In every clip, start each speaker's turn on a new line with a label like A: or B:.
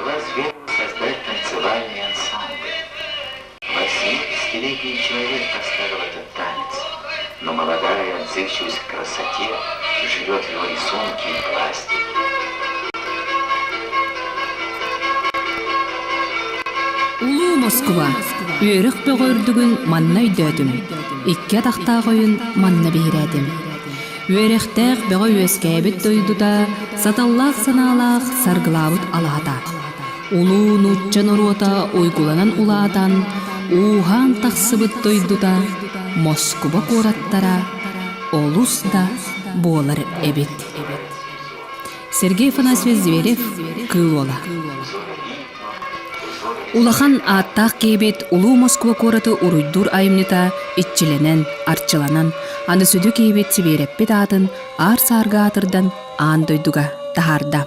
A: Помогла Звереву создать танцевальный ансамбль. 80-летний человек поставил этот танец, но молодая отзывчивость к красоте живет в его рисунке и пластике.
B: Улуу Москва, үөрэх бөҕө үрдүгүн манна өйдөөтүм, икки атахтаах ойун манна биһирээтим. Үөрэхтээх бөҕө үөскээбит дойдута, саталлаах санаалаах саргылаабыт алаһата. Улуу нуучча норуота уйгуланан улаатан, ууһаан тахсыбыт дойдута Москуба куораттара олус да буолар эбит. Сергей Афанасьевич Зверев, Кыыл Уола. Улахан ааттаах киһибит Улуу Москва куораты уруйдуур айымньыта иччилэнэн, арчыланан, аны сүдү киһибит Сибиэрэппит аатын аар-саарга аатырдан аан дойдуга таһаарда.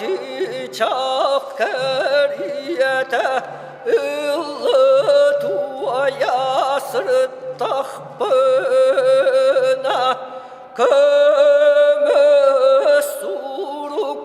C: Ырыа кэриэтэ ыллы туойа сырыттахпына көмүс сурук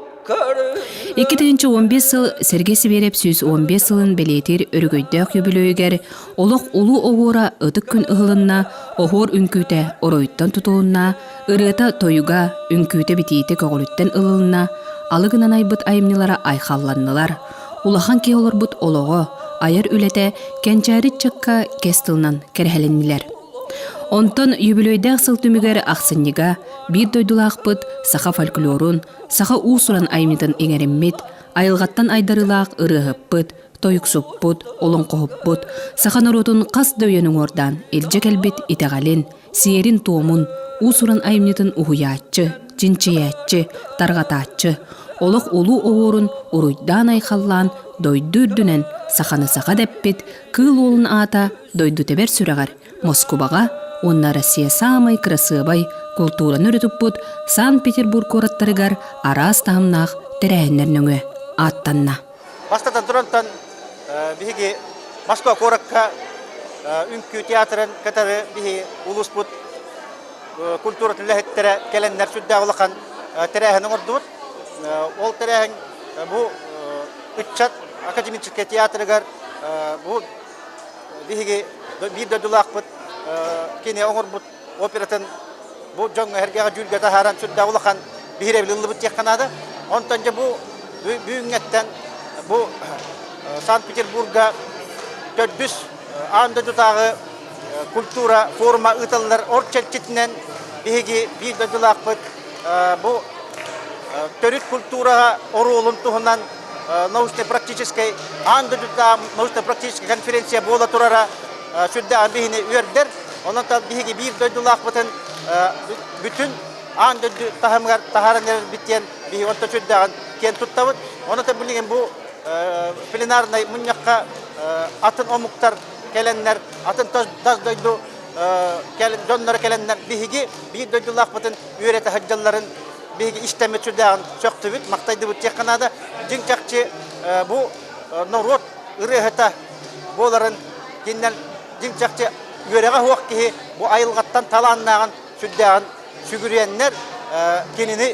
B: 2015 сыл Сергей Сибиэрэп 115 сылын бэлиэтиир өрөгөйдөөх үбүлүөйүгэр олох улуу оһуора ытык күн ыһылынна, оһуор үҥкүүтэ оройуттан тутулунна, Ырыата-тойуга, үҥкүүтэ-битиитэ көҕүлүттэн ылылынна, алы гынан айбыт айымньылара айхалланнылар. Улахан киһи олорбут олоҕо, айар үлэтэ кэнчээри ыччакка кэс тылынан кэрэһэлэннилэр. Онтон үбүлүөйдээх сыл түмүгэр ахсынньыга биир дойдулаахпыт саха фольклорун, саха уус-уран айымньытын иҥэриммит, айылҕаттан айдарыылаах ырыаһыппыт, тойуксуппут, олоҥхоһуппут, саха норуотун хас да үйэни уҥуордаан илдьэ кэлбит итэҕэлин, сиэрин-туомун, уус-уран айымньытын уһуйааччы, чинчийээччи, тарҕатааччы, олох улуу оһуорун уруйдаан-айхаллаан дойду үрдүнэн саханы саха дэппит Кыыл Уолун аата дойду тэбэр сүрэҕэр Москубаҕа уонна Россия саамай кырасыабай култуураны өрө туппут Санкт-Петербург куораттарыгар араас таһымнаах тэрээһиннэр нөҥүө ааттанна.
D: Бастатан турантан биһиги Москва куоракка үҥкүү театрын кытары биһи улууспут культуратын үлэһиттэрэ кэлэннэр сүрдээх улахан тэрээһин оҥордубут. Ол тэрээһин бу ыччат академическай театрыгар бу биһиги биир дойдулаахпыт кини оҥорбут оператын бу дьоҥҥо эргэҕэ дьүүлгэ таһааран сүрдээх улахан биһирэбил ыллыбыт диэххэ наада. Онтон дьэ бу бүгүҥҥэттэн бу Санкт-Петербурга төрдүс аан дойдутааҕы культура форума ыытыллар ор чэрчитинэн биһиги биир дойдулаахпыт бу төрүт культураҕа оруолун туһунан научно-практическай аан дойдутааҕы научно-практическай конференция буола турара сүрдээх биһини үөрдэр. Онон биһиги биир дойдулаахпытын бүтүн аан дойду таһымыгар таһааран эрэрбит диэн биһиги онто сүрдээҕин киэн туттабыт. Онон билигин бу пленарнай мунньахха атын омуктар кэлэннэр, атын тас дойду дьонноро кэлэннэр биһиги биир дойдулаахпытын үөрэтэ сылдьалларын биһиги истэммит сүрдээҕин сөхтүбүт, махтайдыбыт диэххэ наада. Дьиҥ чахчы бу норуот ырыаһыта буоларын кинилэр дьиҥ чахчы үөрэҕэ суох киһи бу айылҕаттан талааннааҕын сүрдээҕин сүгүрүйэннэр кинини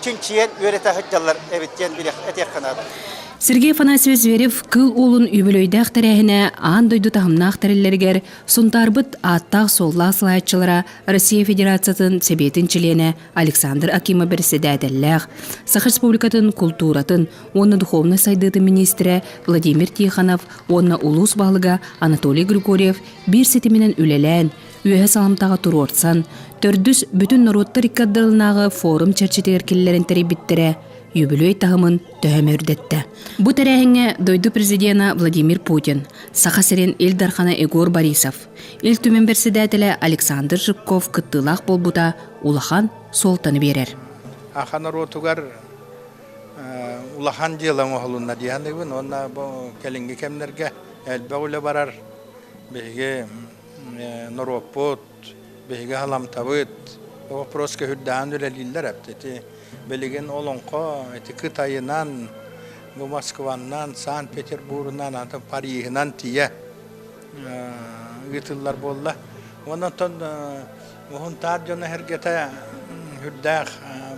D: чинчийэн үөрэтэ сылдьаллар эбит диэн этиэххэ наада.
B: Сергей Афанасьевич Зверев Кыыл Уолун үбүлүөйдээх тэрээһинэ аан дойду таһымнаах тэриллэригэр Сунтаарбыт ааттаах-суоллаах салайааччылара Россия Федерациятын Сэбиэтин чилиэнэ Александр Акимов бэрэссэдээтэллээх, Саха Республикатын култууратын уонна духовнай сайдыытын миниистирэ Владимир Тихонов уонна улуус баһылыга Анатолий Григорьев биир ситиминэн үлэлээн, үөһэ саламтаҕа туруорсан, төрдүс бүтүн норуоттар икки ардыларынааҕы форум чэрчитигэр киллэрэн тэрийбиттэрэ үбүлүөй таһымын төһө эмэ үрдэттэ. Бу тэрээһиҥҥэ дойду президенэ Владимир Путин, Саха сирин Ил Дархана Егор Борисов, Ил Түмэн бэрэссэдээтэлэ Александр Жирков кыттыылаах буолбута улахан суолтаны биэрэр.
E: Аха норуотугар улахан дьыала оҥоһулунна дии саныыбын уонна бу кэлиҥҥи кэмнэргэ элбэх үлэ барар. Биһиги норуоппут, биһиги халамтабыт бу вопроска үрдээн үлэлииллэр эбит. Ити билигин олоҥхо ити Кытайынан, Бу Москваннан, Санкт-Петербургунан, атын Париһынан тиийэ ыытыллар буолла. Онон Уһунтаар дьоно эргэтэ үрдээх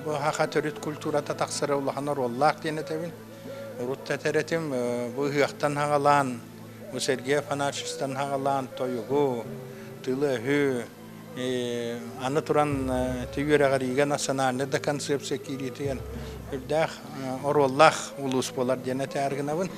E: бу саха төрүт культурата тахсара улахан оруоллаах диэн этэбин. Урут да этэр этим, бу ыһыахтан хаҕалаан, бу Сергей Афанасьевичтан хаҕалаан тойугу, тылы-өһү, аны туран үөрэҕириигэ национальнай да концепция киириитигэр үрдээх оруоллаах улуус буолар диэн этээр гынабын.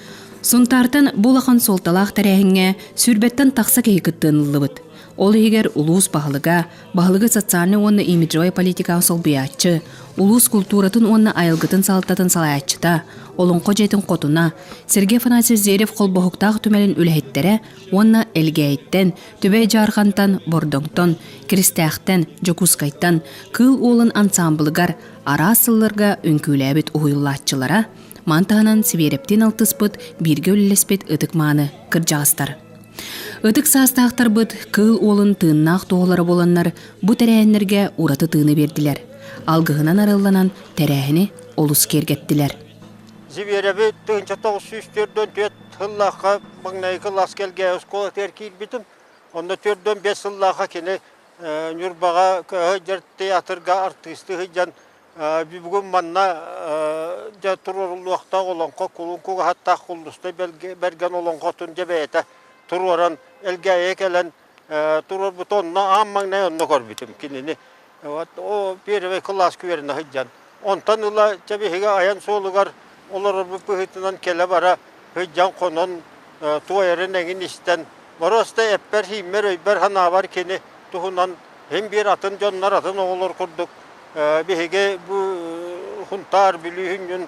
B: Сунтаартан бу улахан суолталаах тэрээһиҥҥэ сүүрбэттэн тахса киһи кыттыан ыллыбыт. Ол иһигэр улуус баһылыга, баһылыгы социальнай уонна имиджевай политикаҕа солбуйааччы, улуус култууратын уонна айылгытын салалтатын салайааччыта, Олоҥхо дьиэтин хотуна, Сергей Афанасьевич Зверев холбоһуктаах түмэлин үлэһиттэрэ уонна Элгээйиттэн, Түбэй Дьаархантан, Бордоҥтон, Киристээхтэн, Дьокуускайтан Кыыл Уолун ансаамбылыгар араас сылларга үҥкүүлээбит уһуйуллааччылара, маны таһынан Сибиэрэптиин алтыспыт, бииргэ үлэлэспит ытык-мааны кырдьаҕастар. Ытык саастаахтарбыт Кыыл Уолун тыыннаах туоһулара буоланнар бу тэрээһиннэргэ ураты тыыны биэрдилэр. Алгыһынан арылланан тэрээһини олус киэргэттилэр.
F: Зивереби 1944 сыллаахха маҥнайгы кылаас кэлгээ оскуолатыгар киирбитим. Онно 45 сыллаахха кини Ньурбаҕа сылдьар театрга артыыстыы сылдьан бүгүн манна дьэ туруоруллуохтаах олоҥхо кулун кугаһаттаах Куллустай Бэргэн олоҥхотун дьэ бэйэтэ туруоран Элгээйигэ кэлэн туруорбута онно аан маҥнай онно көрбүтүм кинини. Вот о первый кылааска үөрэнэ сылдьан. Онтон ыла дьэ биһиги айан суолугар олорорбут быһыытынан кэлэ-бара сылдьан хонон туойарын эҥин истэн боруоста эппэр-сииммэр өйбөр-санаабар кини туһунан син биир атын дьоннор атын оҕолор курдук биһиги бу Хунтаар Бүлүү сүнньүн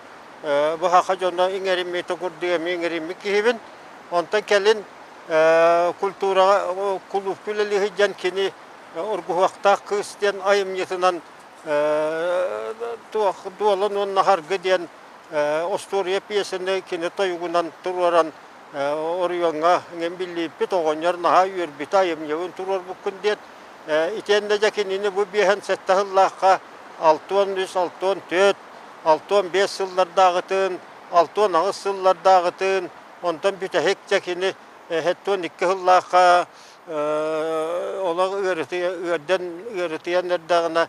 F: бу саха дьоно иҥэриммитэ курдук эмиэ иҥэриммит киһибин. Онтон кэлин культураҕа кулуупка үлэлии сылдьан кини Оргуһуохтаах кыыс диэн айымньытынан туох Дуолан уонна Харгы диэн остуоруйа пьесаны кини тойугунан туруоран оройуоҥҥа эҥин биллииппит оҕонньор наһаа үөрбүтэ айымньыбын туруорбуккун диэн итиэннэ дьэ кинини бу 57 сыллаахха 63, 64, 65 сыллардааҕытын, 68 сыллардааҕытын, онтон бүтэһик дьэ кини 72 сыллаахха олох ыарытыйан ыарытыйан эрдэҕинэ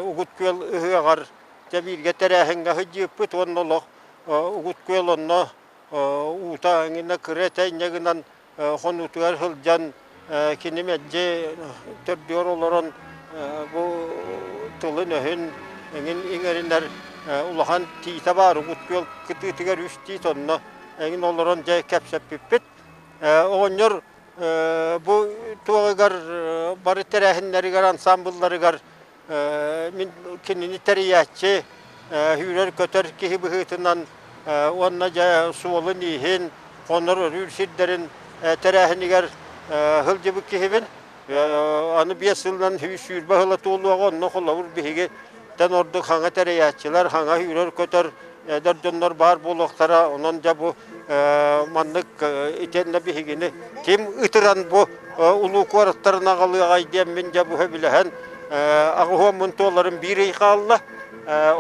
F: Угут Күөл ыһыаҕар дьэ бииргэ тэрээһиҥҥэ сылдьыыппыт уонна олох Угут Күөл онно уута эҥинэ кыра этэ инньэ гынан хонуутугар сылдьан кини мэлдьи төрдүгэр олорон бу тылын-өһүн эҥин иҥэринэр улахан тиитэ баар Угут Күөл кытыытыгар үс тиит онно эҥин олорон дьэ кэпсэппиппит. Оҕонньор бу туоҕугар бары тэрээһиннэригэр ансаамбылларыгар мин кинини тэрийээччи, сүүрэр-көтөр киһи быһыытынан уонна дьэ суолун-ииһин, хонор-өрүүр сирдэрин тэрээһинигэр сылдьыбыт киһибин. Аны 5 сылынан 120 сыла туолуоҕа, онно холобур биһиги тэн ордук хаҥа тэрийээччилэр, хаҥа сүүрэр-көтөр эдэр дьоннор баар буолуохтара. Онон дьэ бу маннык итиэннэ биһигини ким ытыран бу улуу куораттарын аҕалыаҕай диэммин дьэ бу сөбүлэһэн аҕыһуоммун туоларын биир ый хаалла.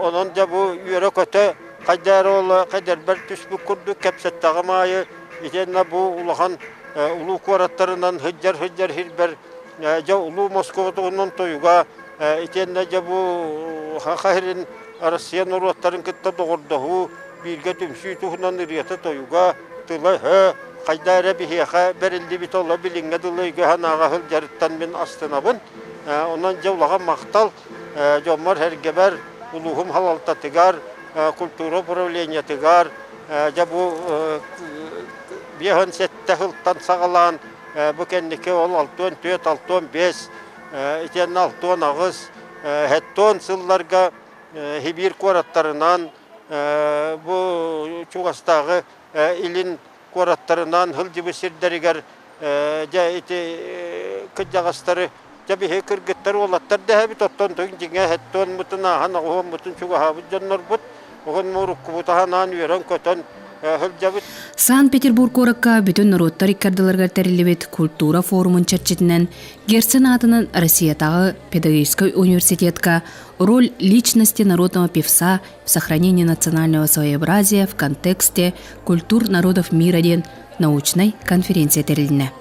F: Онон дьэ бу үөрэ-көтө хайда эрэ ол кэдэрбэр түспүт курдук кэпсэттэҕим аайы итиэннэ бу улахан улуу куораттарынан сылдьар-сылдьар сирбэр дьэ улуу Москва туһунан тойуга итиэннэ дьэ бу Саха сирин Россия норуоттарын кытта доҕордоһуу, бииргэ түмсүү туһунан ырыата-тойуга, тыла-өһө хайда эрэ биһиэхэ бэриллибит оло билиҥҥэ дылы өйгө-санааҕа сылдьарыттан мин астынабын. Онон дьэ улахан махтал дьоммор-сэргэбэр, улууһум салалтатыгар, культура управлениетыгар, дьэ бу 57 сылтан саҕалаан бу кэнники ол 64, 65, итиэннэ 68, 70 сылларга Сибиир куораттарынан бу чугастааҕы илин куораттарынан сылдьыбыт сирдэригэр дьэ ити кырдьаҕастары дьэ биһи кыргыттар уолаттар дэһэбит оттон дьиҥэ һэттуонмутун ааһан оҕуһуоммутун чугаһаабыт дьоннорбут уһун муоруккубут аһанаан үөрэн-көтөн. Сылдьабыт.
B: Санкт-Петербург куоракка бүтүн норуоттар иккардыларыгар тэриллибит культура форумун чэрчитинэн Герцен аатынан Россиятааҕы педагогическай университетка «Роль личности народного певца в сохранении национального своеобразия в контексте культур народов мира» диэн научнай конференция тэрилиннэ.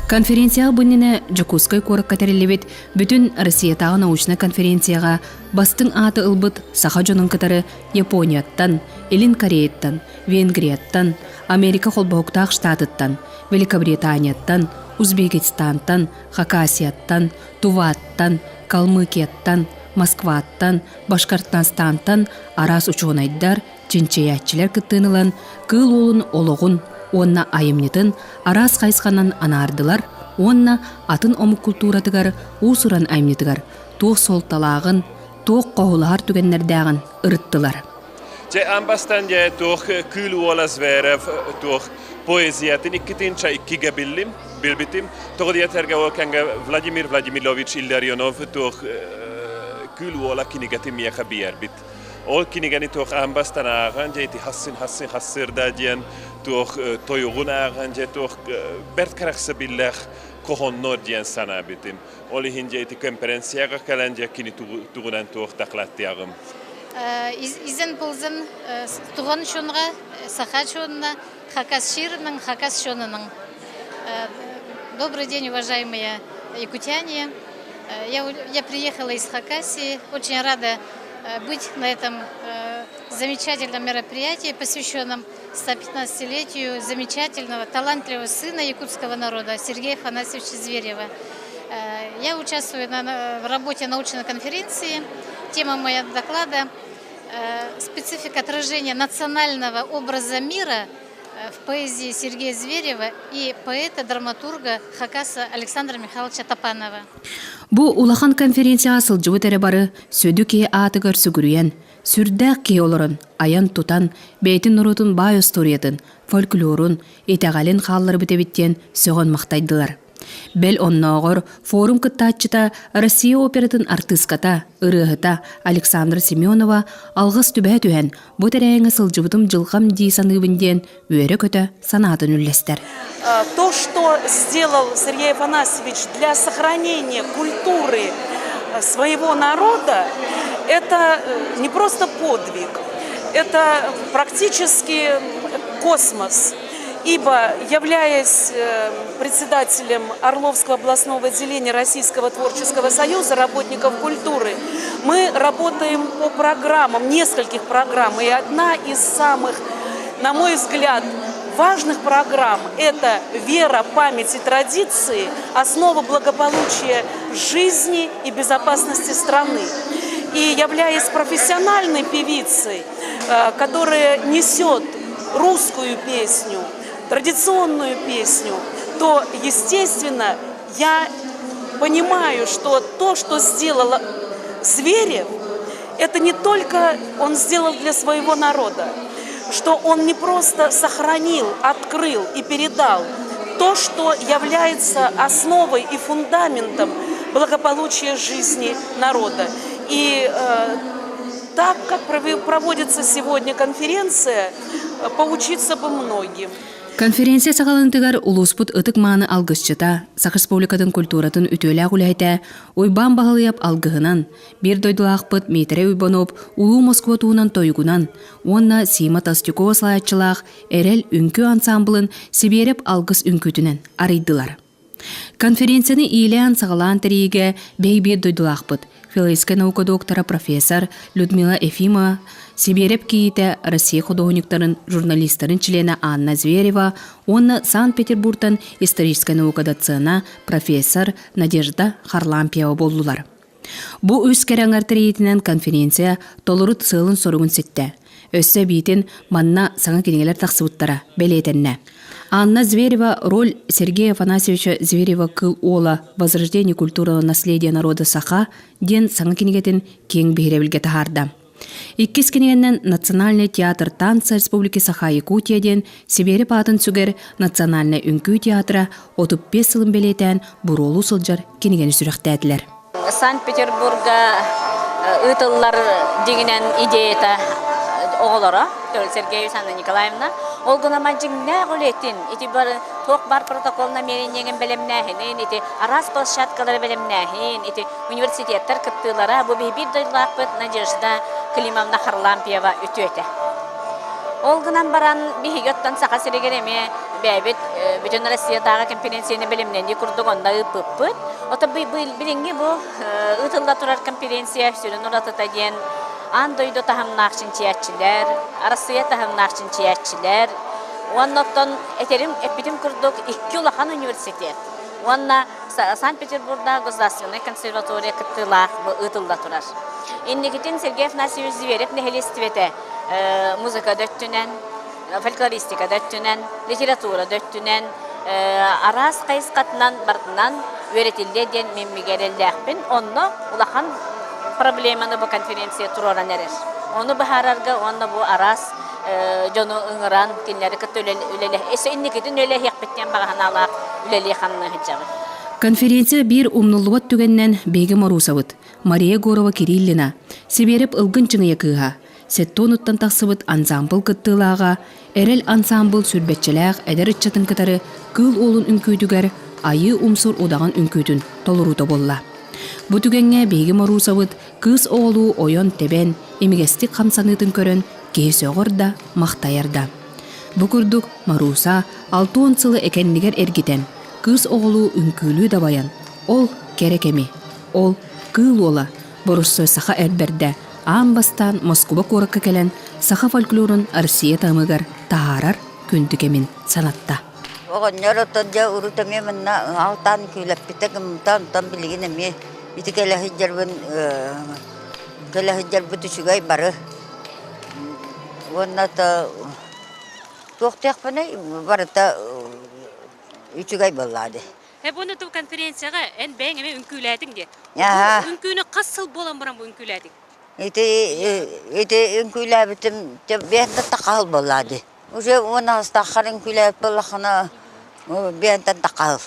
B: Конференцияҕа бу иннинэ Дьокуускай куоракка тэриллибит бүтүн Россиятааҕы научнай конференцияҕа бастыҥ ааты ылбыт саха дьонун кытары Японияттан, Илин Кореяттан, Венгрияттан, Америка Холбоһуктаах Штатыттан, Великобританияттан, Узбекистантан, Хакасияттан, Туваттан, Калмыкияттан, Москваттан, Башкортостантан араас учуонайдар, чинчийээччилэр кыттыыны ылан, Кыыл Уолун олоҕун уонна айымньытын араас хайысханан анаардылар уонна атын омук култууратыгар уус-уран айымньытыгар туох суолталааҕын, туох хоһулаһар түгэннэрдээҕин ырыттылар.
G: Дьэ, аан бастаан дьэ туох Кыыл Уола Зверев туох поэзиятын иккитинчэ иккигэ биллим, билбитим. Тоҕо диэтэргэ ол кэмҥэ Владимир Владимирович Илларионов туох Кыыл Уола кинигэтин миэхэ биэрбит. Ол кинигэни туох аан бастаан ааҕан, дьэ ити хассын хассын хассыырда диэн туох тойугун ааҕан, дьэ туох бэрт кэрэхсэбиллээх хоһооннор диэн санаабытым. Ол иһин дьэ ити конференцияҕа кэлэн дьэ кини тугунан туох дакылааттыаҕым.
H: Изен пылзын туган чонга, саха чонна, хакас ширының, хакас чонының. Добрый день, уважаемые якутяне. Я приехала из Хакасии. Очень рада быть на этом замечательном мероприятии, посвященном 115-летию замечательного, талантливого сына якутского народа Сергея Афанасьевича Зверева. Я участвую в работе научной конференции. Тема моего доклада – специфика отражения национального образа мира в поэзии Сергея Зверева и поэта-драматурга Хакаса Александра Михайловича Топанова.
B: Бу улахан конференцияҕа сылдьыбыт эрэ бары сүдү киһи аатыгар сүгүрүйэн, сүрдээх киһи олорон, айан-тутан, бэйэтин норуотун баай остуоруйатын, фольклорун, итэҕэлин хаалларбыт эбит диэн сөҕөн махтайдылар. Бэл оннооҕор форум кыттааччыта Россия оператын артыыската, ырыаһыта Александра Семенова алгыс түбэһэ түһэн, бу тэрээһиҥҥэ сылдьыбытым дьылҕам дии саныыбын диэн үөрэ-көтө санаатын үллэстэр.
I: То, что сделал Сергей Афанасьевич для сохранения культуры своего народа, это не просто подвиг, это практически космос. Ибо, являясь председателем Орловского областного отделения Российского творческого союза работников культуры, мы работаем по программам, нескольких программ. И одна из самых, на мой взгляд, важных программ – это вера, память и традиции, основа благополучия жизни и безопасности страны. И являясь профессиональной певицей, которая несет русскую песню, традиционную песню, то, естественно, я понимаю, что то, что сделала Зверев, это не только он сделал для своего народа, что он не просто сохранил, открыл и передал то, что является основой и фундаментом благополучия жизни народа. И так, как проводится сегодня конференция, поучиться бы многим.
B: Конференция саҕаланыытыгар улууспут ытык-мааны алгысчыта, Саха Республикатын культуратын үтүөлээх үлэһитэ Уйбаан Баһылыйап алгыһынан, биир дойдулаахпыт Миитэрэй Уйбанов Улуу Москва туһунан тойугунан уонна Сима Толстякова салайааччылаах Эрэл үҥкүү ансаамбылын Сибиэрэп алгыс үҥкүүтүнэн арыйдылар. Конференцияны иилээн-саҕалаан тэрийиигэ бэйи биир дойдулаахпыт, филологическай наука доктора, профессор Людмила Ефимова, Сибиэрэп кийиитэ Россия худуоһунньуктарын, журналистарын чилиэнэ Анна Зверева уонна Санкт-Петербургтан историческай наука доцена, профессор Надежда Харлампьева буоллулар. Бу үс кэрэ аҥар тэрийиитинэн конференция толору сыалын-соругун ситтэ. Өссө эбиитин манна саҥа кинигэлэр тахсыбыттара бэлиэтэннэ. Анна Зверева роль Сергея Афанасьевича Зверева-Кыл Уола «Возрождение культурного наследия народа Саха» диэн саҥа кинигэтин киэҥ биһирэбилгэ таһаарда. Иккис кинигэнэн Национальный театр танца Республики Саха-Якутия диэн Сибиэри аатын сүгэр Национальнай үҥкүү театра 35 сылын бэлиэтээн буруолуу сылдьар кинигэни сүрэхтээтилэр.
J: Санкт-Петербурга ыытыллар дьиҥинэн идеята оҕолоро. Сергеевич Анна Николаевна. Ол гынан дьиҥнээх үлэтин, ити бары туох бар протокол намерениеңин бэлэмнээһинин, ити араас площадкалары бэлэмнээһин, ити университеттар кыттыылара бу биир дойдулаахпыт Надежда Климовна Харлампьева үтүөтэ. Ол гынан баран биһиги оттон Саха сиригэр эмиэ бэйэбит бүтүн Россиятааҕы конференцияны бэлэмнэнии курдук онно ыыппыппыт. Ото билиҥҥи бу ыытылла турар конференция сүрүн уратыта диэн аан дойду таһымнаах чинчийээччилэр, Арассыыйа таһымнаах чинчийээччилэр уонна оттон этэрим эппитим курдук икки улахан университет уонна Санкт-Петербургдааҕы государственнай консерватория кыттыылаах ыытылла турар. Инникитин Сергей Афанасьевич Зверев нэһилиэстибэтэ музыка да өттүнэн, фольклористика да өттүнэн, литература да өттүнэн араас хайысхатынан барытынан үөрэтиллиэ диэн мин эрэллээхпин. Онно улахан проблеманы бу конференция туруоран эрэр. Ону быһаарарга уонна бу араас дьону ыҥыран кинилэри кытта үлэлэһ өссө инникитин үлэлэһиэхпит диэн баҕа санаалаах үлэлии хамныы сылдьабыт.
B: Конференция биир умнуллубат түгэнинэн биһиги Моруусабыт Мария Егорова-Кириллина, Сибиэрэп Ылгын Чыҥыйа кыыһа, Сеттонуттан тахсыбыт ансаамбыл кыттыылааҕа Эрэл ансаамбыл сүүрбэччэлээх эдэр ыччатын кытары Кыыл Уолун үҥкүүтүгэр Айыы Умсур удаҕан үҥкүүтүн толоруута буолла. Бу түгэҥҥэ биһиги Моруусабыт кыыс оҕолуу ойон-тэбэн, имигэстик хамсаныытын көрөн киһи сөҕөр да, махтайар да. Бу курдук Марууса 60 сылы экэннигэр эргитэн, кыыс оҕолуу үҥкүүлүү дабайан, ол кэрэ кэми, ол кыыл уола боруссуой саха эр бэрдэ аан бастаан Москуба куоракка кэлэн саха фольклорун Россия таһымыгар таһаарар күндү кэмин санатта.
K: Оҕонньор оттон дьэ урут эмиэ манна алтаан күүлэппитэ гыммыта, онтон билигин эмиэ ити кэлэ сылдьарбын кэлэ сылдьарбыт үчүгэй бары. Уонна то туох диэхпиний барыта үчүгэй буоллаа дии.
B: Буну ту конференцияҕа эн бэйэҥ эмиэ үҥкүүлээтиҥ диэ. Үҥкүүнү хас сыл буолан баран бу үҥкүүлээтиҥ?
K: Ити ити үҥкүүлээбитим биэнтэн тахаһыл буоллаа дии. Уже уон аҕыстааххар үҥкүүлээбит буоллаххына биэнтэн тахаһыл.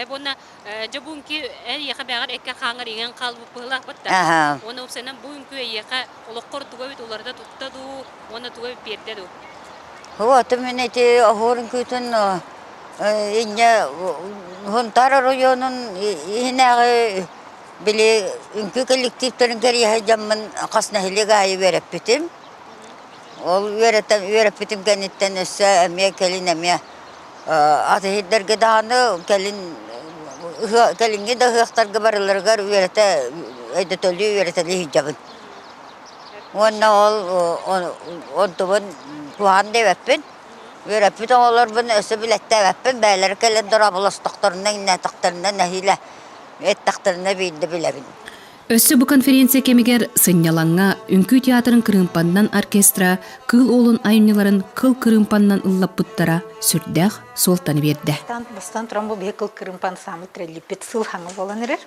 B: Буонна дьэ бу үҥкүү эйиэхэ бэҕэр эккэ хааҥар иҥэн хаалбыт быһыылаахпыт да. Уонна уопсайынан бу үҥкүү эйиэхэ олоххор тугу эбит уларыта тутта дуу, уонна тугу эбит биэрдэ дуу?
K: Вот мин ити оһуор үҥкүүтүн инньэ Сунтаар оройуонун иһинээҕи били үҥкүү коллективтарын кэрийэ сылдьаммын хас нэһилиэк аайы үөрэппитим. Ол үөрэтэн үөрэппитим кэнниттэн өссө эмиэ кэлин эмиэ атыһырдарга даҕаны кэлин кэлиҥҥи да ыһыахтарга барыларыгар үөрэтэ өйдөтөлүү үөрэтэлии сылдьабын. Уонна ол онтубун куһаҕан диэбэппин. Үөрэппит оҕолорбун өссө билэттээбэппин, бэйэлэрэ кэлэн дорооболостохторуна, иҥнээтэхтэринэ нэһиилэ эттэхтэринэ биирдэ билэбин.
B: Өссө бу конференция кэмигэр сынньалаҥҥа Үҥкүү театрын кырыымпаннан оркестра Кыыл Уолун айымньыларын кыл кырыымпаннан ыллаппыттара сүрдээх суолтаны биэрдэ.
L: Бастаан туран бу биһи кыл кырыымпан саамай трэллиппит сыл хаҥа буолан эрэр.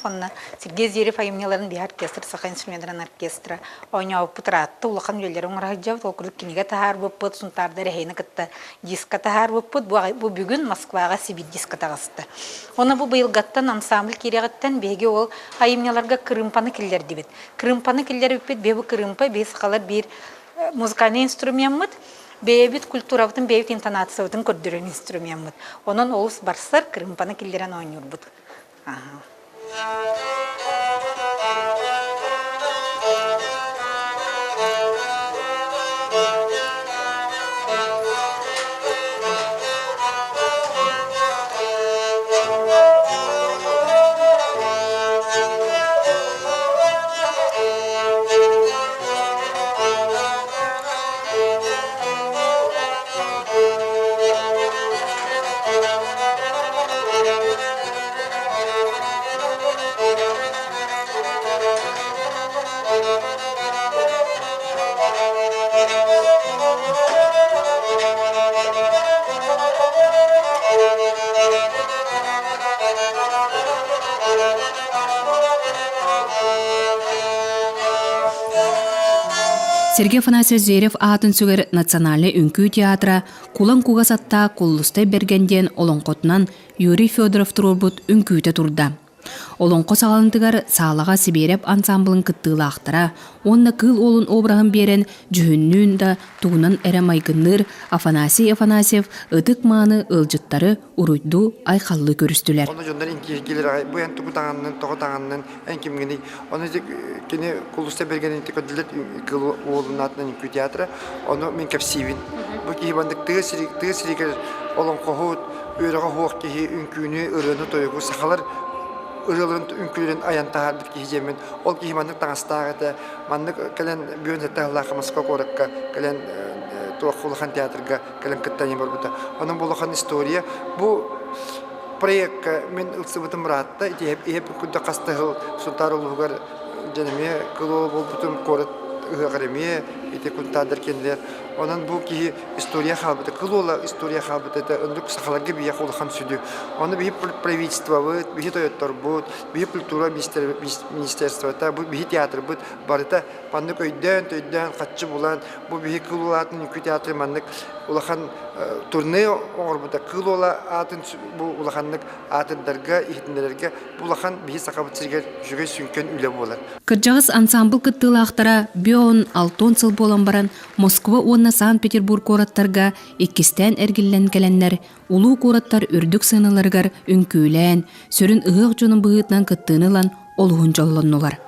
L: Онно Сергей Зверев айымньыларын биһи оркестр, саха инструменнарын оркестра оонньообуппут ыраатта, улахан үлэлэри оҥоро сылдьабыт. Ол курдук кинигэ таһаарбыппыт, Сунтаардар эһэйини кытта диска таһаарбыппыт. Бу бүгүн Москваҕа Сибирь диска таҕыста. Онно бу быйылгаттан ансамбль киириэҕиттэн биһиги ол айымньыларга кырыымпаны киллэрдибит. Кырыымпаны киллэрбиппит, биһи бу кырыымпа, биһи сахалар биир музыкальнай инструмеммыт, бэйэбит культурабытын, бэйэбит интонациябытын көрдөрөр инструмеммыт. Онон олус барсар кырыымпаны киллэрэн оонньуурбут.
B: Сергей Афанасьевич Зверев аатын сүгэр Национальнай үҥкүү театра Кулан кугас аттаах Куллустай Бэргэн диэн олоҥхотунан Юрий Федоров туруорбут үҥкүүтэ турда. Олоҥхо саҕаланытыгар саалаҕа Сибиэрэп ансаамбылын кыттыылаахтара уонна Кыыл Уолун обраһын биэрэн дьүһүннүүн да тугунан эрэ майгынныыр Афанасий Афанасьев ытык-мааны ыалдьыттары уруйдуу айхаллыы көрүстүлэр.
M: Ону дьоннор интииргиилэр аҕай бу эн тугу таҥаннын, тоҕо таҥаннын, эн кимҥиний? Ону кини Кулуста Бэргэнин көрдүлэр Кыыл Уолун аатынан үҥкүү театра. Ону мин кэпсиибин. Бу киһи маннык тыа сиригэр олоҥхоһут, үөрэҕэ суох киһи үҥкүүнү, ырыаны, тойугу сахалар ырыаларын үҥкүүлэрин айан таһаарбыт киһи диэммин. Ол киһи маннык таҥастаах этэ. Маннык кэлэн бүөн сэттэһыллаах Москва куоракка кэлэн туох улахан театрга кэлэн кыттан барбыта. Онон бу улахан история. Бу проекка мин ылсыбытым ыраатта. Ити иһэп курдук хас да сыл Сунтаар улууһугар дьон эмиэ кылуо буолбутум, куорат ыһыаҕар эмиэ ити кунтаардар кинилэр. Онон бу киһи история хаалбыта, кыл история хаалбыта это оннук сахаларга биһиэхэ улахан сүдү. Ону биһи правительствобыт, биһи тойотторбут, биһи культура министерствота, бу биһи театрбыт барыта маннык өйдөөн, төйдөөн, хаччы булан, бу биһи кыл аатын үҥкүү театры маннык улахан турне оҥорбута. Кыл уола аатын бу улаханнык аатырдарга, иһитиннэрэргэ бу улахан биһи сахабыт сиригэр үчүгэй сүҥкэн үлэ буолар.
B: Кырдьаҕас ансаамбыл кыттыылаахтара Бион алтон сыл буолан баран Москва уонна Санкт-Петербург куораттарга иккистээн эргиллэн кэлэннэр улуу куораттар үрдүк сыаналарыгар үҥкүүлээн, сүрүн ыһыах дьонун быһыытынан кыттыыны ылан олуһун дьоллоннулар.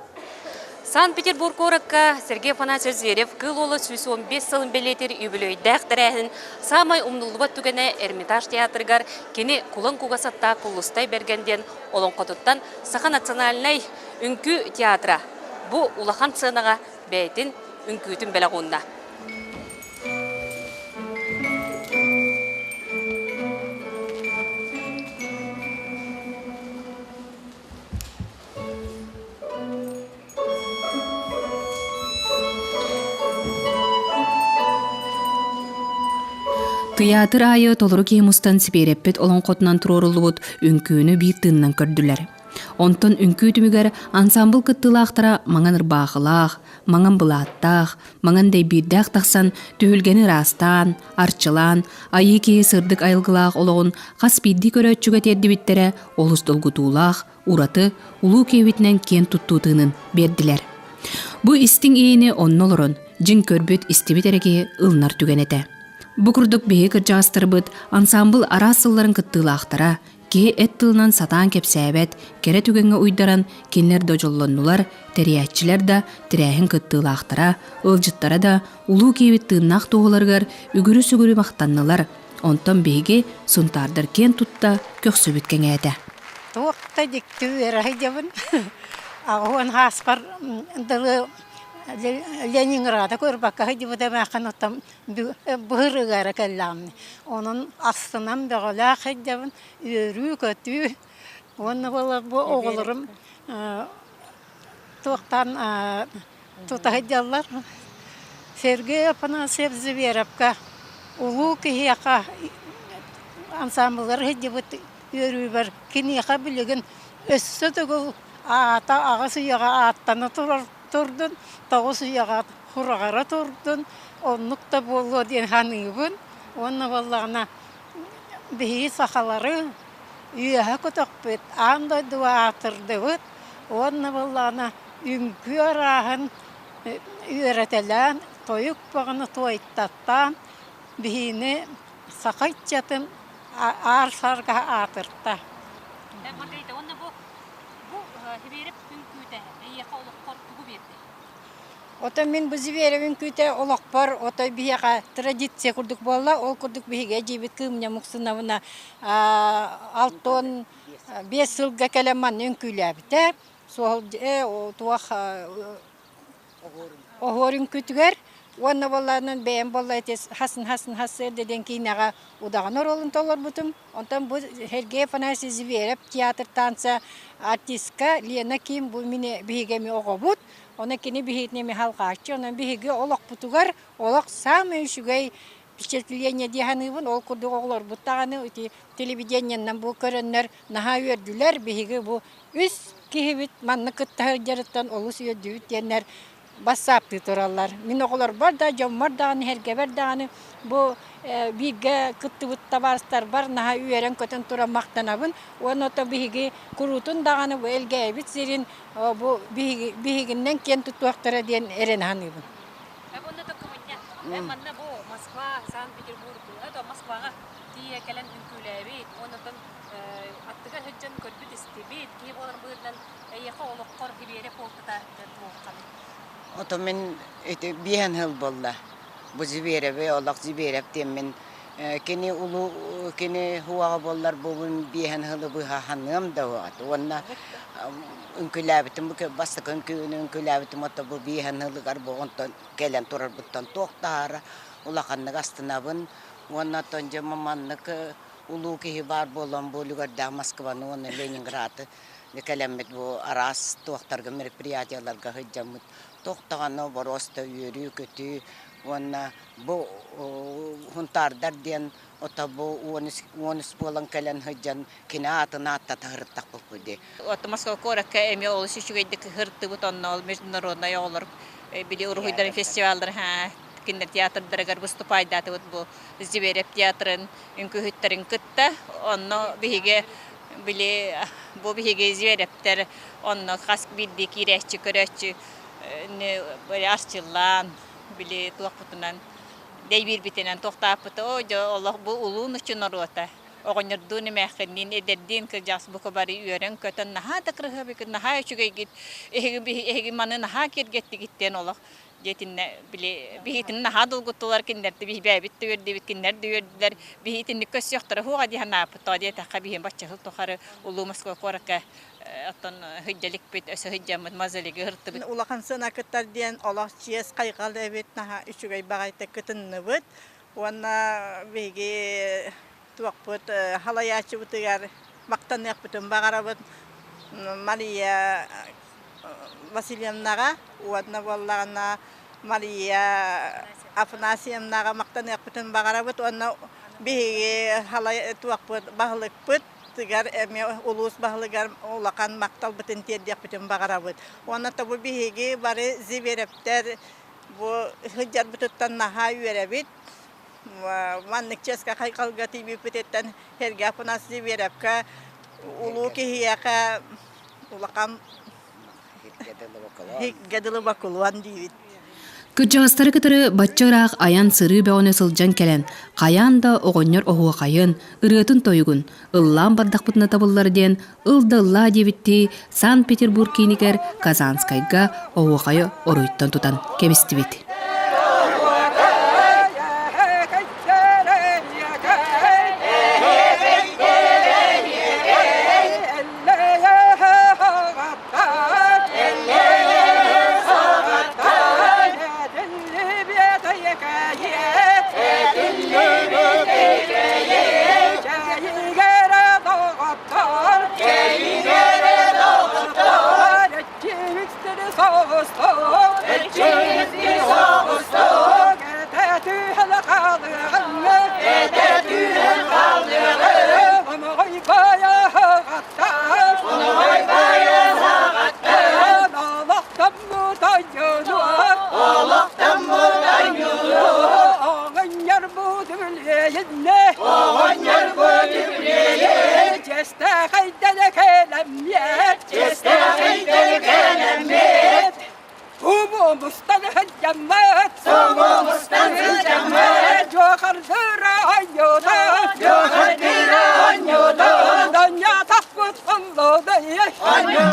N: Санкт-Петербург куоракка Сергей Афанасьевич Зверев Кыыл Уола 115 сылын бэлиэтиир үбүлүөйдээх тэрээһин саамай умнуллубат түгэнэ Эрмитаж театрыгар кини Кулан кугас аттаах Куллустай Бэргэн диэн олоҥхотуттан Саха национальнай үҥкүү театра бу улахан сыанаҕа бэйэтин үҥкүүтүн бэлэх уунна.
B: Тыйаатыр аайы толору киһи мустан Сибиэрэппит олоҥхотунан туруоруллубут үҥкүүнү биир тыынынан көрдүлэр. Онтон үҥкүү түмүгэр ансаамбыл кыттыылаахтара маҥан ырбаахылаах, маҥан былааттаах, маҥан дэйбиирдээх тахсан түһүлгэни ыраастаан, арчылаан, айыы киһи сырдык айылгылаах олоҕун хас биирдии көрөөччүгэ тиэрдибиттэрэ олус долгутуулаах, ураты, улуу киһибитинэн киэн туттуу тыынын биэрдилэр. Бу истиҥ иэйини онно олорон, дьиҥ көрбүт, истибит эрэ киһи ылынар түгэн этэ. Бу курдук биһиги кырдьаҕастарбыт ансаамбыл араас сылларын кыттыылаахтара, киһи эт тылынан сатаан кэпсээбэт, кэрэ түгэҥҥэ уйдаран кинилэр да дьоллоннулар, тэрийээччилэр да, тэрээһин кыттыылаахтара, ыалдьыттара да улуу киһибит тыыннаах туоһуларыгар үгүрү-сүгүрү махтаннылар, онтон биһиги сунтаардар киэн тутта көхсүбүт кэҥээтэ.
O: Туох да дьикти үөрэ сылдьабын. Аҕыһын хааспар дылы Ленинграда көрбөккө сылдьыбыта эмээххин оттон быһырыга эрэ кэллэҕим. Онон астынан бөҕөлөөх сылдьабын, үөрүү-көтүү. Уонна буолар бу оҕолорум туохтаан тута сылдьаллар. Сергей Афанасьев Зверевка улуу киһиэхэ ансаамбыллар сылдьыбыт үөрүүбэр киниэхэ билигин өссө төгүл аата аҕыс үйэҕэ ааттана турар турдун, тоҕус үйэҕэ хураҕара турдун, оннук да буолуо диэн саныыбын. Уонна буоллаҕына биһиги сахалары үөһэ көтөхпүт, аан дойдуга аатырдыбыт уонна буоллаҕына үҥкүү арааһын үөрэтэлээн, тойук бөҕөнү туойтаттаан биһигини саха ыччатын аар сарга аатырта.
N: Маргарита, уонна бу бу Сибиэрэп үҥкүүтэ эйиэхэ олоххор тугу биэрдэ?
O: Оттон мин бу Зверев үҥкүүтэ олохпор отой биһиэхэ традиция курдук буолла. Ол курдук биһиги эдьиийбит Кыымньа Муксуновна 65 сылга кэлэн манна үҥкүүлээбитэ. Суол туох оһуор үҥкүүтүгэр уонна буоллаанан бэйэм буолла ити хасын хасын хассыар диэн киинэҕэ удаҕан оруолун толорбутум. Онтон бу Сергей Афанасьевич Зверев театр танца артистка Лена Ким бу мини биһиги эми оҕобут. Онон кини биһигини эми халҕааччы. Онон биһиги олохпутугар олох саамай үчүгэй впечатление дии саныыбын. Ол курдук оҕолорбут даҕаны ити телевидениеннан бу көрөннөр наһаа үөрдүлэр. Биһиги бу үс киһибит манна кытта сылдьарыттан олус үөрдүбүт диэннэр. бассааптыы тураллар. Мин оҕолорбор да, дьоммор даҕаны, сэргэбэр даҕаны бу бииргэ кыттыбыт табаарыстарбар наһаа үөрэн-көтөн туран махтанабын. Уонна ото биһиги куруутун даҕаны бу Элгээйибит сирин бу биһигиннэн киэн туттуохтара диэн эрэнэ саныыбын.
N: Манна бу Москва, Санкт-Петербург, это Москваҕа тиийэ кэлэн үҥкүүлээбит, оннотон аттыгар сылдьан көрбүт-истибит, киһи буолар быһыытынан эйиэхэ олоххор хибиэрэ буолтата туохханый?
P: Ото мин ити биэһэн сыл буолла. Бу Звереви, олох Зверев диэммин кини улуу кини хуаҕа буоллар бу биэһэн сылы быһа ханыам да уоҕат. Уонна үҥкүүлээбитим бастакы үҥкүүнү үҥкүүлээбитим ото бу биэһэн сылыгар бу онтон кэлэн турарбыттан туох таһаара улаханнык астынабын. Уонна оттон дьэ маннык улуу киһи баар буолан бу үлүгэрдээх Москваны уонна Ленинграды кэлэммит бу араас туохтарга мероприятиеларга сылдьаммыт туох даҕаны боруоста үөрүү-көтүү уонна бу Хунтаардар диэн ото бу 13 буолан кэлэн сылдьан кини аатын ааттата сырыттахпыт дии.
Q: Отто Москва куоракка эмиэ олус үчүгэйдик сырыттыбыт онно ол международнай оҕолор били уруһуйдарын фестиваллары кинилэр театрдарыгар выступайдаатыбыт бу Зверев театрын үҥкүүһүттэрин кытта онно биһиги били бу биһиги Зверевтэр онно хас биирдии киирээччи көрөөччү арчылаан били туохпутунан дэйбиирбитинэн туохтааппыта оо дьэ олох бу улуу нуччу норуота оҕонньордуун эмээххинниин эдэрдиин кырдьаҕас бука бары үөрэн-көтөн наһаа да кырыһыабыкыт наһаа үчүгэйгит эһиги эһиги маны наһаа киэргэттигит диэн олох диэтиннэ били биһитин наһаа долгуттулар кинилэрди биһи бэйэбит да үөрдүбүт кинилэр да үөрдүлэр биһи итинник көрсүөхтэрэ суоҕа дии санааппыт тоҕо диэтэххэ биһи бачча сыл тухары улуу Москва куоракка оттон сылдьа өссө сылдьаммыт мазалига ыртыбыт
R: Улахан сына кыттар диэн олох чиэс хайҕал эбит наһаа үчүгэй баҕайытык кытынныбыт уонна биһиги туохпут халайааччыбытыгар махтаныахпытын баҕарабыт Мария Васильевнаҕа уонна буоллаҕына Мария Афанасьевнаҕа махтаныахпытын баҕарабыт уонна биһиги халай туохпут баһылыкпыт тыгар эмиэ улуус баһылыгар улахан махталбытын тиэрдиэхпитин баҕарабыт. Уонна тобу биһиги бары Зверевтэр бу сылдьарбытыттан наһаа үөрэбит. Маннык чиэскэ хайҕалга тиийбиппититтэн Сергей Афанасьевич Зверевкэ улуу киһиэхэ улахан Һикгэ дылы бокулуон диибит.
B: Кырдьаҕастары кытары бачча ыраах айан-сырыы бөҕөнү сылдьан кэлэн, хайаан да оҕонньор оһуохайын, ырыатын-тойугун ыллаан бардахпытына табыллар диэн ыл да ыллаа диэбиттии Санкт-Петербург киинигэр Казанскайга оһуохайы оруйуттан тутан кэбистибит.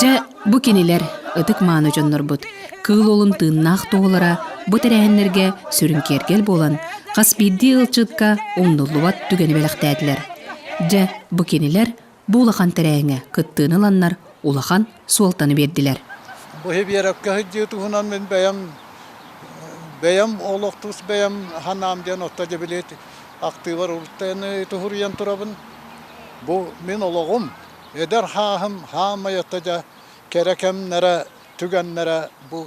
B: Дьэ, бу кинилэр, ытык-мааны дьоннорбут, кыыл уолун тыыннаах туоһулара бу тэрээһиннэргэ сүрүн киэргэл буолан, хас биирдии ыалдьытка умнуллубат түгэни бэлэхтээтилэр. Дьэ, бу кинилэр бу улахан тэрээһиҥҥэ кыттыыны ыланнар улахан суолтаны биэрдилэр.
E: Бу Биэрэпкэ сылдьыы туһунан мин бэйэм бэйэм олох тус бэйэм санаам диэн отто дьэбилиэт актыыбар уруттайаны туһуруйан турабын. Бу мин олоҕум, эдэр хааһым хаамай отто дьэ кэрэ кэмнэрэ, түгэннэрэ бу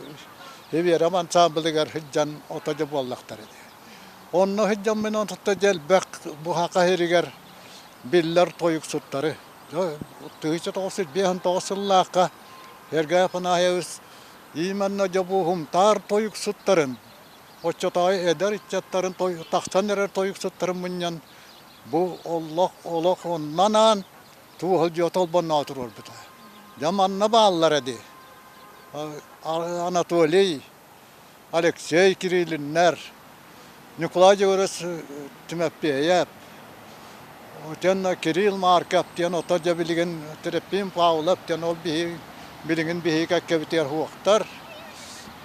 E: Биэрэм ансаамбылыгар сылдьан ото дьэ буоллахтара дии. Онно сылдьаммын онтон дьэ элбэх бу Саха сиригэр биллэр тойуксуттары 1959 сыллаахха Сергей Афанасьевич
S: Именно дьобуһумтаар тойуксуттарын, оччотооҕу эдэр ыччаттарын тахсан эрэр тойуксуттарын мунньан бу олох олох оннан аан туоһулдьуо толбонноҕо туруорбута. Дьэ манна бааллара дии. Анатолий, Алексей Кириллиннэр, Ньукулай Дьөгүөрүс Тимофеев, уонна Кирилл Марков диэн ото дьэ билигин Трофим Павлов диэн ол биһи билигин биһиги кэккэбитигэр суохтар.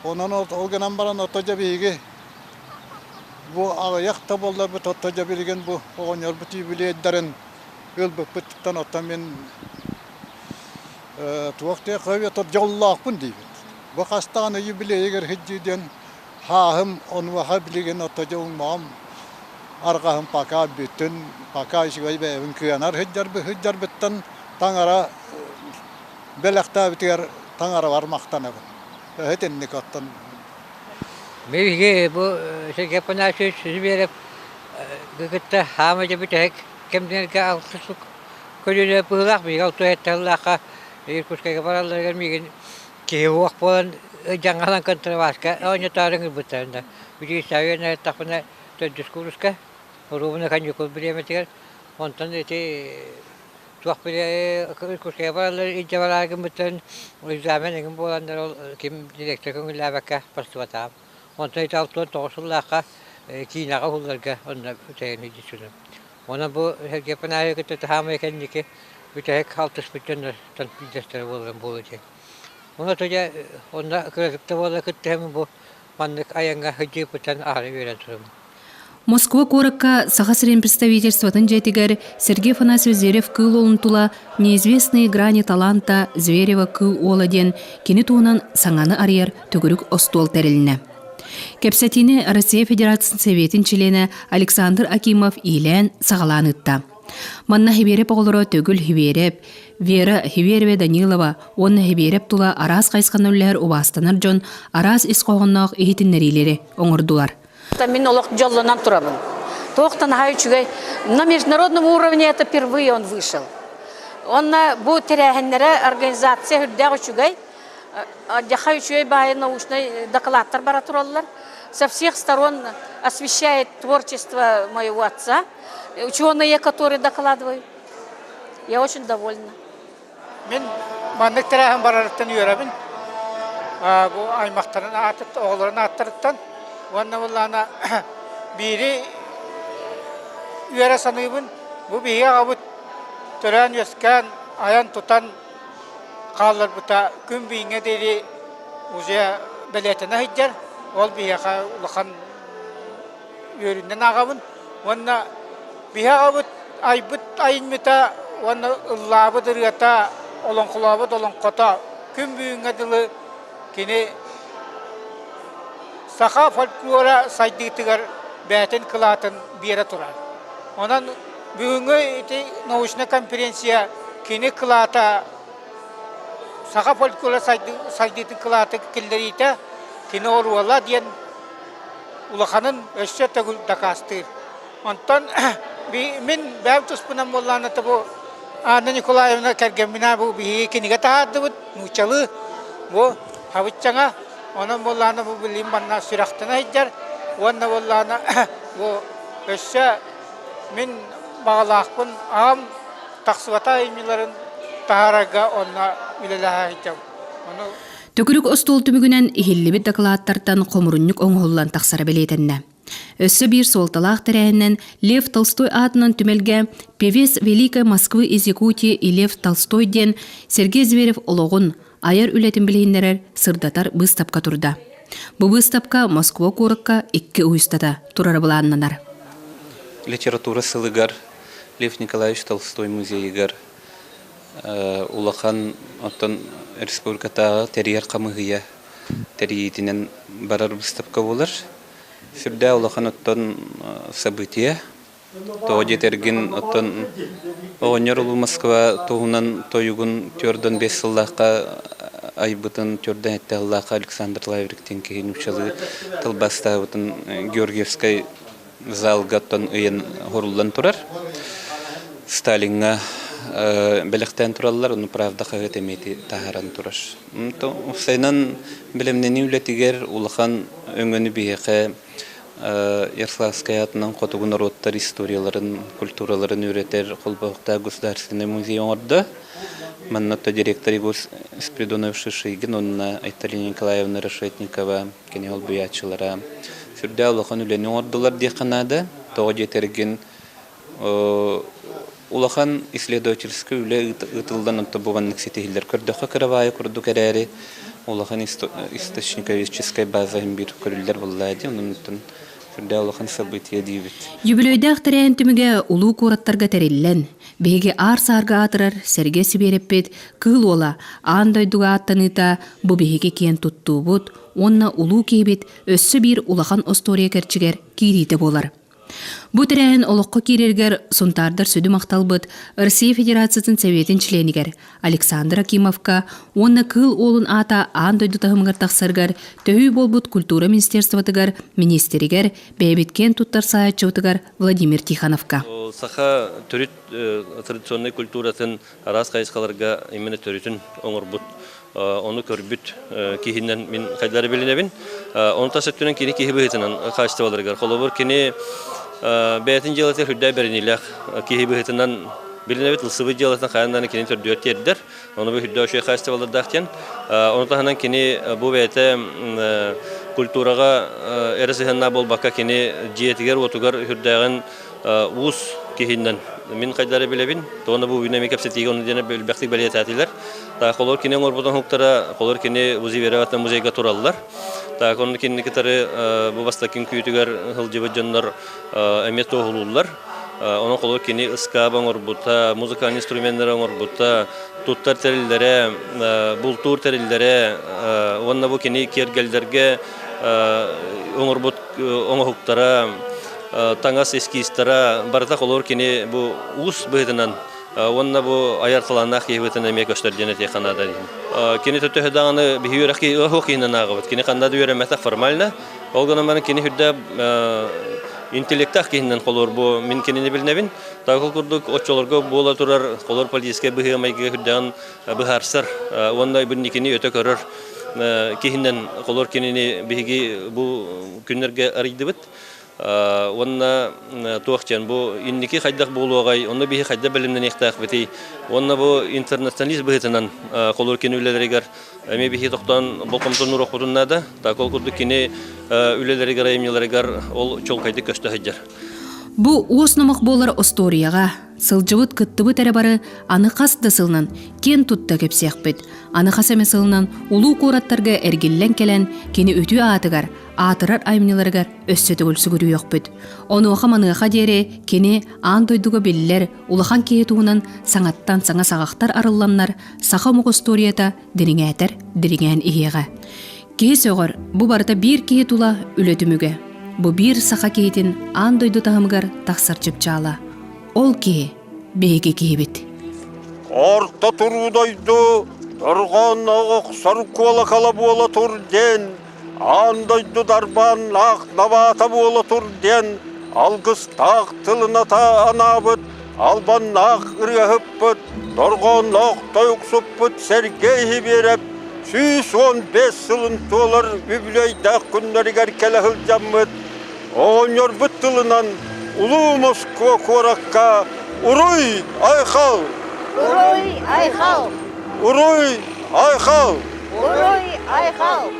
S: Онон ол гынан баран ото дьэ биһиги бу аҕыйах да буолларбыт ото дьэ билигин бу оҕонньорбут юбилейдарын ылбыппыттан оттон мин туох диэххэ дьоллоохпун диибит. Бу хастаан юбилейыгар сылдьыы диэн хааһым онуоха билигин ото дьэ уҥмаҕым арҕаһым пока бүтүн пока үчүгэй бэйэбин кыанар сылдьарбыттан таҥара бэлэхтээбитигэр таҥарабар махтанабын. Итинник оттон
T: Биһиги бу Сергей Афанасьевич Зверев кытта хаама дьэ бүтэһик кэмнэргэ алтыс көлүөнэ быһыылаах биһиги алтыһа сыллаахха Иркутскайга баралларыгар миигин киһи уох буолан дьаҥалан контрабаска оонньотоору ыҥырбыттарын да Бүтүгүстээҕи үөрэнэ төрдүс кууруска оруобуна каникул бириэмэтигэр онтон ити туох били Иркутскайга бараллар илдьэ бараары гыммыттарын экзамен эҥин буоланнар ол ким директор көҥүллээбэккэ барсыбатаҕым. Онтон ити 69 сыллаахха киинэҕэ уһулларга онно үтэйэн илдьитиним. Онон бу Сергей Панаевы кытта саамай кэнники бүтэһик алтыспыт дьоннортон биирдэстэрэ буоларым буолуо диэн. Онно дьэ онно кыратык да буола кыттыһаммын бу маннык айаҥҥа сылдьыыппыттан аһара үөрэн турабын.
B: Москва куоракка Саха сирин представительствотын дьиэтигэр Сергей Афанасьевич Зверев кыыл уолун тула «Неизвестные грани таланта Зверева кыыл уола» диэн кини туһунан саҥаны арыйар төгүрүк остуол тэрилиннэ. Кэпсэтиини Россия Федерациятын Сэбиэтин чилиэнэ Александр Акимов иилээн саҕалаан ыытта. Манна Хибиэрэп оҕолоро Төгүл Хибиэрэп, Вера Хибиэревэ Данилова уонна Хибиэрэп тула араас хайысханан үлэлэһэр убаастанар дьон араас ис хоһоонноох иһитиннэриилэри оҥордулар.
U: Мин олох дьоллонон турабын. Туох да наһаа үчүгэй. На международном уровне это впервые он вышел. Онно бу тэрээһиннэрэ организация үрдээх үчүгэй. Дьаха үчүгэй баайы научнай докладтар бара тураллар. Со всех сторон освещает творчество моего отца. Ученые, которые докладывают. Я очень довольна.
V: Мин маннык тэрээһин барарыттан үөрэбин. Бу аймахтарын оҕолорун ааттарыттан уонна буоллаҕына биири үөрэ саныыбын. Бу биһиги аҕабыт төрөөн-үөскээн, айан-тутан хаалларбыта күн бүгүҥҥэ диэри уже бэлиэтэнэ сылдьар. Ол биһиэхэ улахан үөрүүнэн ааҕабын. Уонна биһи аҕабыт айбыт айымньыта уонна ыллаабыт ырыата, олоҥхолообут олоҥхото күн бүгүҥҥэ дылы кини саха фольклора сайдыытыгар бэйэтин кылаатын биэрэ турар. Онон бүгүҥҥү ити научнай конференция кини кылаата саха фольклора сайдыытын кылааты киллэриитэ кини оруола диэн улаханын өссө төгүл дакаастыыр. Онтон мин бэйэм туспунан буоллаҕына бу Анна Николаевна кэргэмминэ бу биһиги кинигэ таһаардыбыт нууччалыы бу хабыччаҥа онон буоллаҕына бу билигин манна сүрэхтэнэ сылдьар уонна буоллаҕына бу өссө мин баҕалаахпын аҕам тахсыбата айымньыларын таһаарарга онно үлэлэһэ сылдьабын. Ону
B: Төгүрүк остуол түмүгүнэн иһиллибит дакылааттартан хомурунньук оҥоһуллан тахсара бэлиэтэннэ. Өссө биир суолталаах тэрээһинэн Лев Толстой аатынан түмэлгэ «Певец Великой Москвы из Якутии и Лев Толстой» диэн Сергей Зверев олоҕун, айар үлэтин билиһиннэрэр, сырдатар быыстапка турда. Бу быыстапка Москва куоракка икки уйустата турара былааннанар.
W: Литература сылыгар Лев Николаевич Толстой музейыгар улахан оттон республикатааҕы тэрийэр хамыыһыйа тэрийиитинэн барар быыстапка буолар. Сүрдээх улахан оттон событие. Тоҕо диэтэргин оттон оҕонньор Улуу Москва туһунан тойугун төрдөн бес сыллаахха айбытын, төрдөн этте сыллаахха Александр Лаврик диэн киһи нууччалыы тылбаастаабытын Георгиевскай залга оттон ыйан хоруллан турар. Сталиҥҥа бэлэхтээн тураллар, ону Правда хаһыат эмиэ таһааран турар. Уопсайынан бэлэмнэнии үлэтигэр улахан өҥөнү биһиэхэ Ярославскай аатынан хотугу норуоттар историяларын, культураларын үөрэтэр холбоһуктаах государственнай музей оҥордо. Манна директор Егор Спиридонов Шишигин уонна Айталина Николаевна Решетникова кини холбуйааччылара сүрдээх улахан үлэни оҥордулар диэххэ наада. Тоҕо диэтэргин улахан исследовательскай үлэ ыытыллан онто бу маннык ситиһиллэр. Көрдөххө кыра курдук эрээри улахан источниковедческай база иһин биир көрүллэр буоллаа дии. Онон сүрдээх улахан событие диибит.
B: Үбүлүөйдээх тэрээһин түмүгэ улуу куораттарга тэриллэн, биһиги аар-саарга аатырар Сэргэ Сибиэрэппит Кыыл Уола аан дойдуга ааттаныыта бу биһиги киэн туттуубут уонна улуу киһибит өссө биир улахан остуоруйа кэрчигэр киириитэ буолар. Бу тэрээһин олоххо киирэригэр Сунтаардар сүдү махталбыт Россия Федерациятын Сэбиэтин чилиэнигэр Александр Акимовка уонна Кыыл Уолун аата аан дойду таһымыгар тахсарыгар төһүү буолбут культура министерствотыгар министригэр бэйэбит киэн туттар саайаччыбытыгар Владимир Тихоновка.
A: Саха төрүт традиционнай культуратын араас хайысхаларга именно төрүтүн оҥорбут ону көрбүт киһинэн мин хайдары билинэбин. Ону тас өттүнэн кини киһи быһыытынан хаачыстыбаларыгар. Холобур, кини бэйэтин дьыалатыгар үрдээ бэриниилээх киһи быһыытынан билинэбит, ылсыбыт дьыалатын хайаан даҕаны кини төрдүгэр тиэрдэр. Ону бу үрдээ үчүгэй хаачыстыбалардаах диэн. Ону таһынан кини бу бэйэтэ культураҕа эрэ сыһыаннаах буолбакка, кини дьиэтигэр-уотугар үрдээҕин уус киһинэн мин хайдары билэбин, тоҕо бу үүнэми кэпсэтиигэ ону диэн элбэхтик бэлиэтээтилэр. Так олор кини оҥорбут оҥоһуктара, олор кини Музей музейга тураллар. Так онно кинини кытары бу бастакы күүтүгэр сылдьыбыт дьоннор эмиэ туоһулууллар. Онон холор кини ыскаап оҥорбута, музыкальный инструменнары оҥорбута, туттар тэриллэрэ, бултуур тэриллэрэ уонна бу кини киэргэллэргэ оҥорбут оҥоһуктара, таҥас эскизтара барыта холобур кини бу уус быһыытынан уонна бу айар талааннаах киһи быһыытынан эмиэ көстөр диэн этиэххэ наада диэн. Кини төһө даҕаны биһи үөрэх киһи оһох киһинэн ааҕабыт. Кини ханна да үөрэммэтэх формально. Ол гынан баран кини үрдэ интеллектаах киһинэн холуур бу мин кинини билинэбин. Такыл курдук оччолорго буола турар холор политическай быһыы-майгыга үрдэҕин быһаарсар уонна бүнникини өтө көрөр киһинэн холор кинини биһиги бу күннэргэ арыйдыбыт. Уонна туох диэн бу инники хайдах буолуоҕай, онно биһи хайдах бэлэмнэниэхтээхпитий, уонна бу интернационалист быһыытынан холор кини үлэлэригэр эмиэ биһи тохтоон болҕомтону уруохпутун наада. Так ол курдук кини үлэлэригэр, айымньыларыгар ол чуолкайдык көстө сылдьар.
B: Бу уос номох буолар остуоруйаҕа сылдьыбыт кыттыбыт эрэ бары аны хас да сылынан киэн тутта кэпсиэхпит. Аны хас эмэ сылынан улуу куораттарга эргиллэн кэлэн кини үтүө аатыгар, аатырар айымньыларыгар өссө төгүл сүгүрүйүөхпүт. Онуоха-маныаха диэри кини аан дойдуга биллэр улахан киһи туһунан саҥаттан саҥа саҕахтар арылланнар саха омук остуоруйата дириҥээтэр дириҥээн иһиэҕэ. Киһи сөҕөр, бу барыта биир киһи тула үлэ түмүгэ. Бу биир саха киһитин аан дойду таһымыгар тахсар чыпчаала. Ол киһи биһиги киһибит.
F: Орто туруу дойду дорҕоонноох охсор куолакала буола тур диэн, аан дойду дарбааннаах набаата буола тур диэн алгыстаах тылыната анаабыт албаннаах ырыаһыппыт, дорҕоонноох тойуксуппут Сергей Сибиэрэп 115 сылын туолар үбүлүөйдээх күннэригэр кэлэ сылдьаммыт, оҕонньорбут тылынан Улуу Москва куоракка Уруй Айхал!
K: Уруй Айхал!
F: Уруй Айхал!
K: Уруй Айхал!